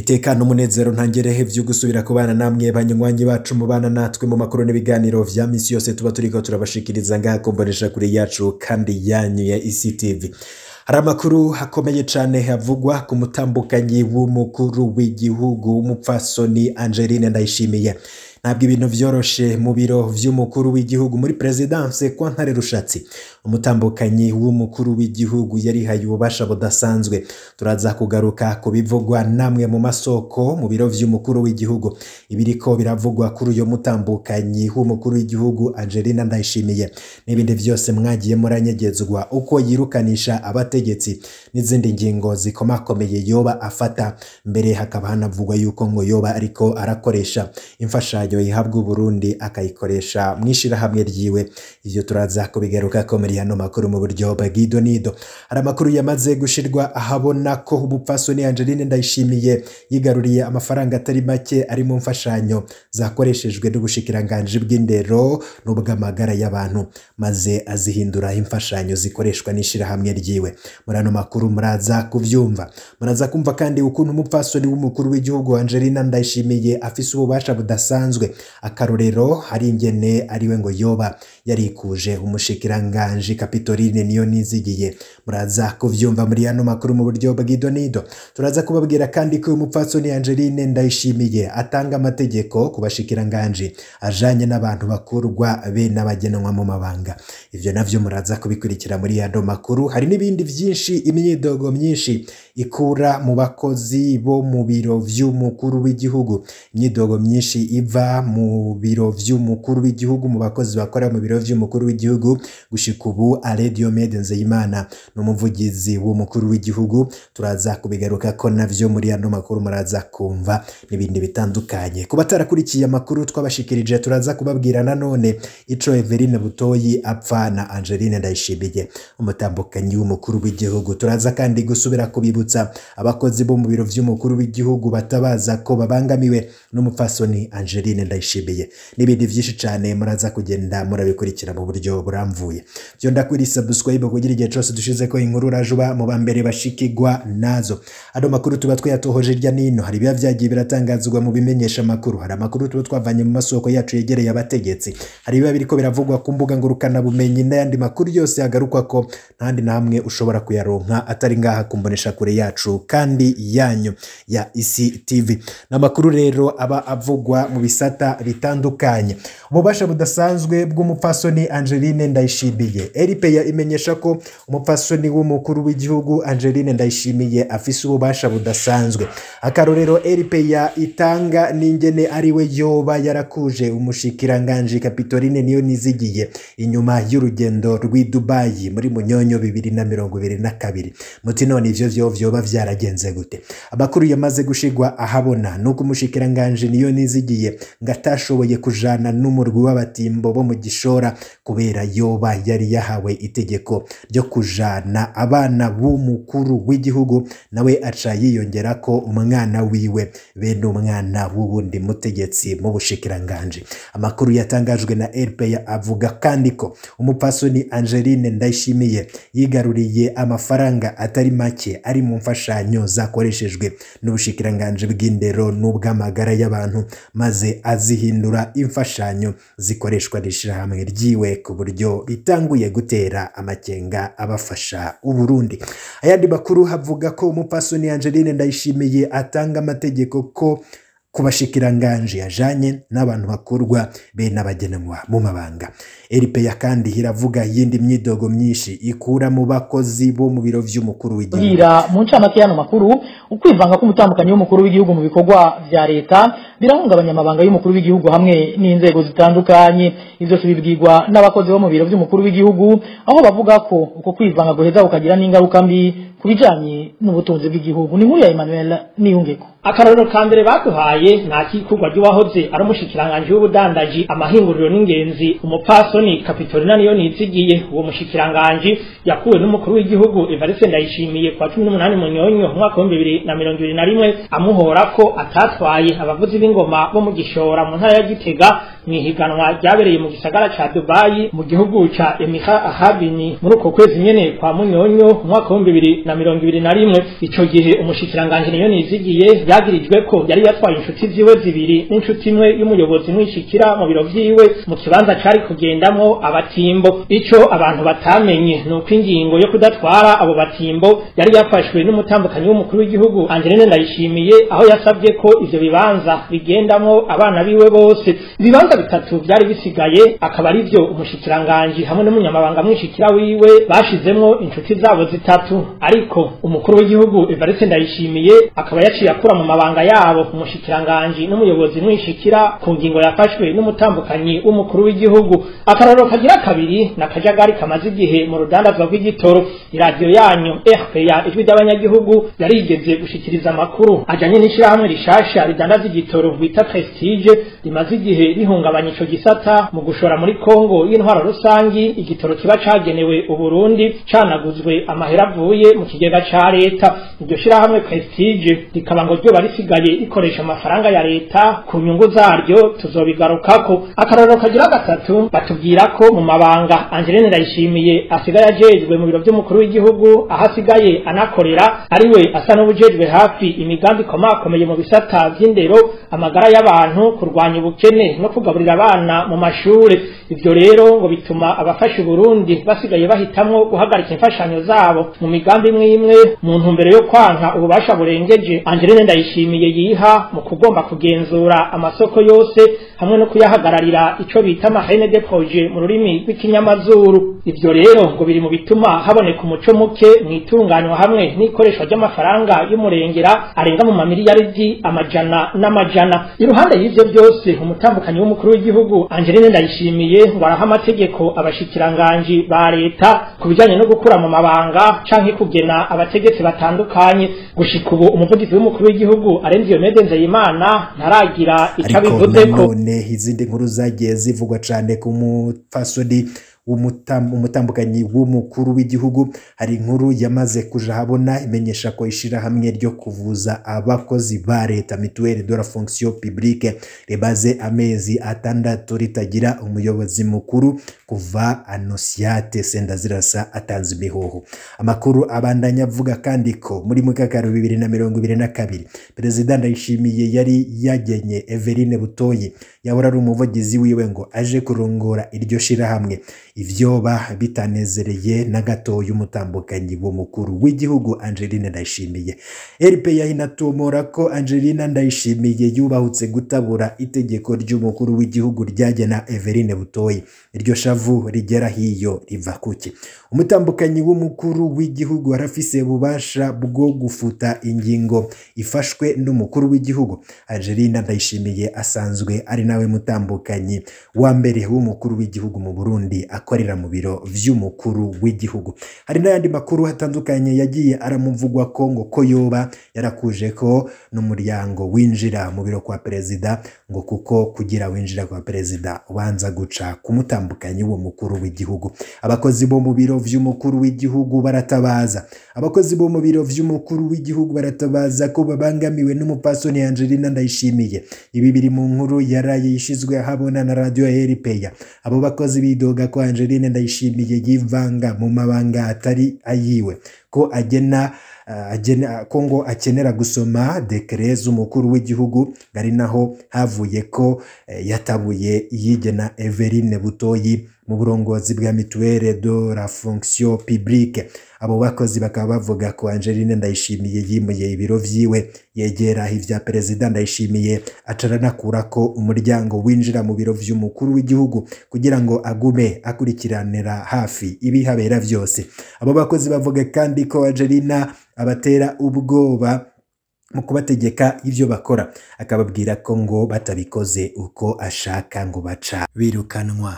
Iteka n'umunezero ntangerehe vyo gusubira kubana namwe banywanyi bacu mubana natwe mu makuru n'ibiganiro vya misi yose tuba turiko turabashikiriza ngaha kumbonesha kuri yacu kandi yanyu ya ICTV. Hari amakuru akomeye cane havugwa ku mutambukanyi w'umukuru w'igihugu umupfasoni Angeline Ndayishimiye. Ntabwo ibintu vyoroshe mu biro vy'umukuru w'igihugu muri presidence kwa Ntare Rushatsi. Umutambukanyi w'umukuru w'igihugu yarihaye ububasha budasanzwe. Turaza kugaruka ku bivugwa namwe mu masoko mu biro vy'umukuru w'igihugu. Ibiriko biravugwa kuri uyo mutambukanyi w'umukuru w'igihugu Angelina Ndayishimiye n'ibindi vyose mwagiye muranyegezwa, uko yirukanisha abategetsi n'izindi ngingo zikomakomeye yoba afata. Mbere hakaba hanavugwa yuko ngo yoba ariko arakoresha imfashanyo ihabwa Burundi akayikoresha mwishirahamwe ryiwe. Ivyo turaza kubigaruka ko muri hano makuru mu buryo bw'idonido. Hari amakuru yamaze gushirwa ahabona ko umupfasoni Angeline Ndayishimiye yigaruriye amafaranga atari make ari mu mfashanyo zakoreshejwe n'ubushikiranganje bw'indero n'ubw'amagara y'abantu, maze azihindura imfashanyo zikoreshwa n'ishirahamwe ryiwe. Muri hano makuru muraza kuvyumva. Muraza kumva kandi ukuntu umupfasoni w'umukuru w'igihugu Angelina Ndayishimiye afise ububasha budasanzwe. Akarorero hari ingene ariwe ngo yoba yarikuje umushikiranganje Kapitoline niyo nizigiye. Muraza kuvyumva muri hano makuru mu buryo bw'idonido. Turaza kubabwira kandi ko umupfasoni Angeline Ndayishimiye atanga amategeko ku bashikiranganje ajanye n'abantu bakurwa be n'abagenwa mu mabanga. Ivyo navyo muraza kubikurikira muri hano makuru. Hari n'ibindi vyinshi, imyidogo myinshi ikura mu bakozi bo mu biro vy'umukuru w'igihugu, imyidogo myinshi iva mu biro vy'umukuru w'igihugu, mu bakozi bakora mu biro vy'umukuru w'igihugu. Gushika ubu Alain Diomede Nzeyimana n'umuvugizi w'umukuru w'igihugu, turaza kubigaruka ko navyo muri ano makuru muraza kumva n'ibindi bitandukanye. Ku batarakurikiye amakuru twabashikirije, turaza kubabwira nanone ico Everine Butoyi apfa na Angeline Ndayishimiye umutambukanyi w'umukuru w'igihugu. Turaza kandi gusubira kubibutsa abakozi bo mu biro vy'umukuru w'igihugu batabaza ko babangamiwe n'umupfasoni Angeline Ndayishimiye n'ibindi vyinshi cane muraza kugenda murabikurikira mu buryo buramvuye. Vyo ndakwiri subscribe kugira igihe cose dushize ko inkuru rajuba mu bambere bashikigwa nazo. Ano makuru tuba twayatohoje irya nino, hari biba vyagiye biratangazwa mu bimenyesha makuru, hari amakuru tuba twavanye mu masoko yacu yegereye abategetsi, hari biba biriko biravugwa ku mbuga ngurukana bumenyi n'ayandi makuru yose yagarukwa ko ntandi namwe ushobora kuyaronka atari ngaha kumbonesha kure yacu kandi yanyu ya ICTV. N'amakuru rero aba avugwa mu bisata bitandukanye. Ububasha budasanzwe bw'umupfasoni Angeline Ndayishimiye. RPA imenyesha ko umupfasoni w'umukuru w'igihugu Angeline Ndayishimiye afise ububasha budasanzwe. Akarorero RPA itanga n'ingene ariwe yoba yarakuje umushikiranganje Kapitoline niyo nizigiye inyuma y'urugendo rw'i Dubai muri Munyonyo 2022. Muti none ivyo vyoba vyaragenze gute? Amakuru yamaze gushigwa ahabona nuko umushikiranganje niyo nizigiye ngatashoboye kujana n'umurwi w'abatimbo bo mu Gishora kubera yoba yari yahawe itegeko ryo kujana abana b'umukuru w'igihugu, nawe aca yiyongera ko umwana wiwe bene umwana w'uwundi mutegetsi mu bushikiranganje. Amakuru yatangajwe na RPA avuga kandi ko umupfasoni Angeline Ndayishimiye yigaruriye amafaranga atari make ari mu mfashanyo zakoreshejwe n'ubushikiranganje bw'indero n'ubw'amagara y'abantu, maze azihindura imfashanyo zikoreshwa n'ishirahamwe ryiwe ku buryo bitanguye gutera amakenga abafasha Uburundi. Ayandi makuru havuga ko umupfasoni Angeline Ndayishimiye atanga amategeko ko kubashikiranganje ajanye n'abantu bakurwa be n'abagenwa mu mabanga. RPA kandi iravuga yindi myidogo myinshi ikura mu bakozi bo mu biro vy'umukuru w'igihugu. Mu ncamake y'ano makuru, ukwivanga k'umutambukanyi w'umukuru w'igihugu mu bikorwa vya leta birahungabanya amabanga y'umukuru w'igihugu hamwe n'inzego zitandukanye. Ivyo bibwirwa n'abakozi bo mu biro vy'umukuru w'igihugu, aho bavuga ko uko kwivanga guheza kukagira n'ingaruka mbi kubijanye n'ubutunzi bw'igihugu. Ni nkuru ya Emmanuel Niyungeko. Akarorero ka mbere baduhaye nta kikurwa ry'uwahoze ari umushikiranganji w'ubudandaji, amahinguriro n'ingenzi, umupfasoni Kapitolina niyo nizigiye. Uwo mushikiranganji yakuwe n'umukuru w'igihugu Evariste Ndayishimiye kwa 18 Munyonyo umwaka wa 2021, amuhora ko atatwaye abavuzi b'ingoma bo mu Gishora mu ntara ya Gitega mw'ihiganwa ryabereye mu gisagara ca Dubai mu gihugu ca Emira Arabini muri uko kwezi nyene kwa Munyonyo umwaka wa 2021. Ico gihe umushikiranganje niyo nizigiye yagirijwe ko yari yatwaye inshuti ziwe zibiri n'inshuti imwe y'umuyobozi mwishikira mu biro vyiwe mu kibanza cari kugendamwo abatimbo. Ico abantu batamenye nuko ingingo yo kudatwara abo batimbo yari yafashwe n'umutambukanyi w'umukuru w'igihugu Angeline Ndayishimiye, aho yasabye ko ivyo bibanza bigendamwo abana biwe bose. Ibibanza bitatu vyari bisigaye akaba ari vyo umushikiranganje hamwe n'umunyamabanga mwishikira wiwe bashizemwo inshuti zabo zitatu, ariko umukuru w'igihugu Evariste Ndayishimiye akaba yaciye akura mu mabanga yabo umushikiranganje n'umuyobozi mwishikira ku ngingo yafashwe n'umutambukanyi w'umukuru w'igihugu. Akarorero kagira kabiri na kajagari kamaze igihe mu rudandazwa rw'igitoro. Iradiyo yanyu RPA ijwi ry'abanyagihugu yarigeze gushikiriza amakuru ajanye n'ishirahamwe rishasha ridandaza igitoro bita Prestige rimaze igihe rihungabanya ico gisata mu gushora muri Kongo y'intwaro rusangi igitoro kiba cagenewe Uburundi canaguzwe amahera avuye mu kigega ca leta. Iryo shirahamwe Prestige rikaba ngo ryo barisigaye rikoresha amafaranga ya leta ku nyungu zaryo, tuzobigarukako. Akarorero kagira gatatu batubwira ko mu mabanga Angeline Ndayishimiye asigaye ajejwe mu biro by'umukuru w'igihugu, aho asigaye anakorera ariwe asa n'ubujejwe hafi imigambi ikomakomeye mu bisata vy'indero, amagara y'abantu, kurwanya ubukene no kugaburira abana mu mashure. Ivyo rero ngo bituma abafasha Burundi basigaye bahitamwo guhagarika imfashanyo zabo mu migambi imwe imwe mu ntumbero yo kwanka ububasha burengeje Angeline Ndayishimiye yiha mu kugomba kugenzura amasoko yose hamwe no kuyahagararira ico bita amahene de projet mu rurimi rw'ikinyamazuru. Ivyo rero ngo biri mu bituma haboneka umuco muke mwitunganywa hamwe n'ikoreshwa ry'amafaranga y'umurengera arenga mu mamiliyaridi amajana n'amajana. Iruhande y'ivyo byose umutambukanyi w'umukuru w'igihugu Angeline Ndayishimiye ngo araha amategeko abashikiranganji ba leta ku bijanye no gukura mu mabanga canke kugena abategetsi batandukanye. Gushika ubu umuvugizi w'umukuru w'igihugu Arenze Diomede Nzeyimana ntaragira ico abivuzeko. None izindi nkuru zagiye zivugwa cane ku mupfasoni umutambukanyi w'umukuru w'igihugu, hari inkuru yamaze kuja habona imenyesha ko ishirahamwe ryo kuvuza abakozi ba leta Mutuelle de la Fonction Publique ribaze amezi 6 ritagira umuyobozi mukuru kuva Anosiate Sendazirasa atanze imihoho. Amakuru abandanya avuga kandi ko muri mukakaro 2022 Perezida Ndayishimiye yari yagenye Everine Butoyi yahora ari umuvugizi wiwe ngo aje kurongora iryo shirahamwe. Ivyoba bitanezereye na gato y'umutambukanyi w'umukuru w'igihugu Angeline Ndayishimiye. RPA inatomora ko Angeline Ndayishimiye yubahutse gutabura itegeko ry'umukuru w'igihugu ryagena Everine Butoyi. Iryo shavu rigera hiyo riva kuki? Umutambukanyi w'umukuru w'igihugu arafise bubasha bwo gufuta ingingo ifashwe n'umukuru w'igihugu. Angeline Ndayishimiye asanzwe ari nawe mutambukanyi wa mbere w'umukuru w'igihugu mu Burundi akorera mu biro vy'umukuru w'igihugu. Hari n'ayandi makuru hatandukanye yagiye aramuvugwa ko ngo ko yoba yarakuje ko n'umuryango winjira mu biro kwa perezida, ngo kuko kugira winjira kwa perezida ubanza guca kumutambukanyi wo mukuru w'igihugu. Abakozi bo mu biro vy'umukuru w'igihugu baratabaza. Abakozi bo mu biro vy'umukuru w'igihugu baratabaza ko babangamiwe n'umupasoni Angeline Ndayishimiye. Ibi biri mu nkuru yaraye yishizwe ahabona na radio RPA. Abo bakozi bidoga ko Angeline Ndayishimiye yivanga mu mabanga atari ayiwe, ko agena ko ngo akenera gusoma dekret z'umukuru w'igihugu, ari naho havuye ko yatabuye yigena Everine Butoyi mu burongozi bwa Mutuelle de la Fonction Publique. Abo bakozi bakaba bavuga ko Angeline Ndayishimiye yimuye ibiro vyiwe yegera ivya Perezida Ndayishimiye, acaranakura ko umuryango winjira mu biro vy'umukuru w'igihugu kugira ngo agume akurikiranira hafi ibihabera vyose. Abo bakozi bavuga kandi ko Angelina abatera ubwoba mu kubategeka ivyo bakora, akababwira ko ngo batabikoze uko ashaka ngo baca birukanwa.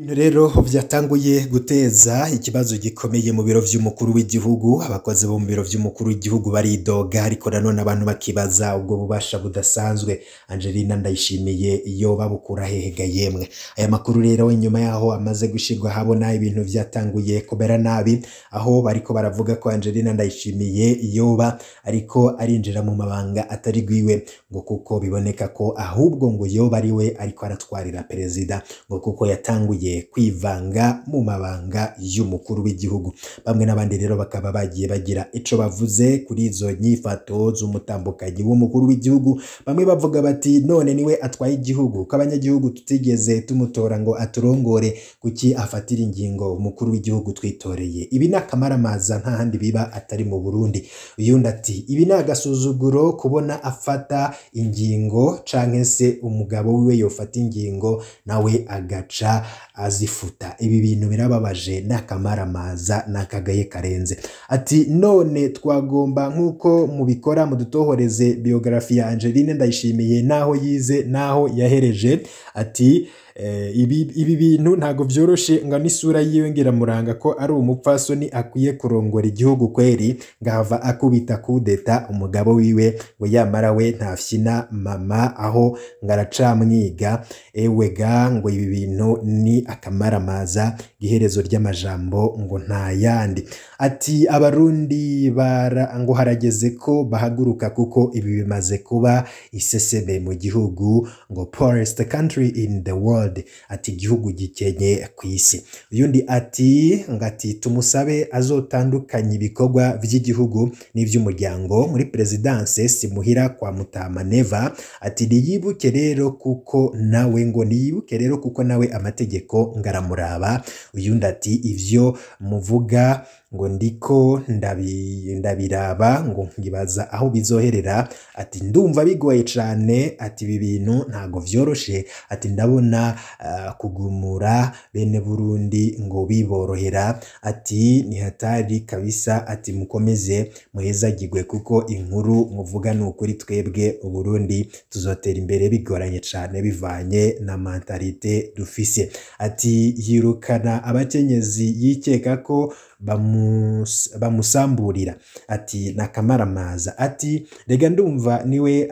Rero vyatanguye guteza ikibazo gikomeye mu biro vy'umukuru w'igihugu. Abakozi bo mu biro vy'umukuru w'igihugu baridoga, ariko nanone abantu bakibaza ubwo bubasha budasanzwe Angelina Ndayishimiye iyo babukura hehega yemwe. Aya makuru rero inyuma yaho amaze gushirwa habona ibintu vyatanguye kubera nabi, aho bariko baravuga ko Angelina Ndayishimiye yoba ariko arinjira mu mabanga atari gwiwe, ngo kuko biboneka ko ahubwo ngo yoba ariwe ariko aratwarira perezida, ngo kuko yatanguye adakwiye kwivanga mu mabanga y'umukuru w'igihugu. Bamwe n'abandi rero bakaba bagiye bagira ico bavuze kuri izo nyifato z'umutambukanyi w'umukuru w'igihugu. Bamwe bavuga bati none niwe atwaye igihugu, ko abanyagihugu tutigeze tumutora ngo aturongore, kuki afatira ingingo umukuru w'igihugu twitoreye? Ibi ni akamaramaza, nta handi biba atari mu Burundi. Uyundi ati ibi ni agasuzuguro kubona afata ingingo, canke se umugabo wiwe yofata ingingo nawe agaca azifuta. Ibi bintu birababaje, ni akamaramaza, ni akagaye karenze. Ati none twagomba nk'uko mubikora mudutohoreze biografi ya Angeline Ndayishimiye, naho yize naho yahereje. Ati ibi bintu ntago vyoroshe, ngo n'isura yiwe ngiramuranga ko ari umupfasoni akwiye kurongora igihugu kweri, ngahava akubita kudeta umugabo wiwe ngo yamara we ntafyina mama aho ngaracamwiga. Ewega ngo ibi bintu ni akamaramaza, iherezo ry'amajambo ngo nta yandi. Ati abarundi ngo harageze ko bahaguruka kuko ibi bimaze kuba iseseme mu gihugu, ngo poorest country in the world, ati igihugu gikenye ku isi. Uyundi ati ngati tumusabe azotandukanye ibikorwa by'igihugu n'iby'umuryango muri presidence simuhira kwa Mutama Neva. Ati niyibuke rero kuko nawe ngo niyibuke rero kuko nawe amategeko ngaramuraba. Uyundi ati ivyo muvuga ngo ndiko ndabiraba ngo nkibaza aho bizoherera. Ati ndumva bigoye cane, ati ibi bintu ntago vyoroshe, ati ndabona kugumura bene Burundi ngo biborohera, ati ni hatari kabisa, ati mukomeze muhezagirwe kuko inkuru muvuga ni ukuri, twebwe Uburundi tuzotera imbere bigoranye cane bivanye na mentalite dufise. Ati yirukana abakenyezi yikeka ko bamusamburira, ati nakamaramaza. Ati rega ndumva niwe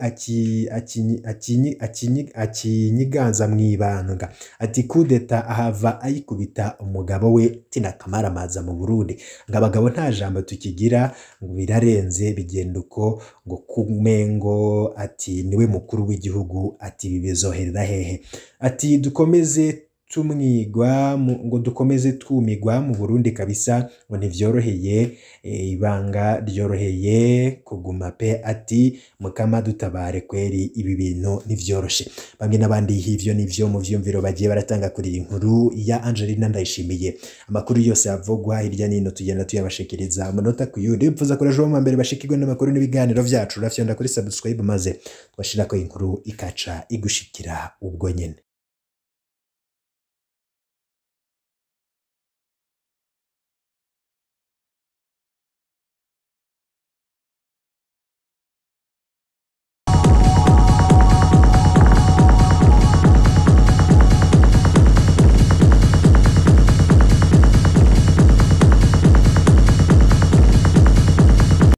akinyiganza mwibanga. Ati kudeta ahava ayikubita umugabo we, tinakamaramaza mu Burundi. Ngo abagabo nta jambo tukigira, ngo birarenze bigenda uko, ngo kumengo ati niwe mukuru w'igihugu, ati ibi bizoherera hehe? Ati dukomeze tumwigwa ngo dukomeze twumigwa mu Burundi kabisa, ngo ntivyoroheye, ibanga ryoroheye kuguma pe. Ati mukama dutabare kweri, ibi bintu ntivyoroshe. Bamwe n'abandi hivyo nivyo mu vyumviro bagiye baratanga kuri iyi nkuru ya Angelina Ndayishimiye. Amakuru yose avugwa hirya nino tugenda tuyabashikiriza amanota ku yundi. Upfuza kuraje mu mbere bashikirwe n'amakuru n'ibiganiro vyacu, urafyonda kuri subscribe maze twashirako inkuru ikaca igushikira ubwo nyene.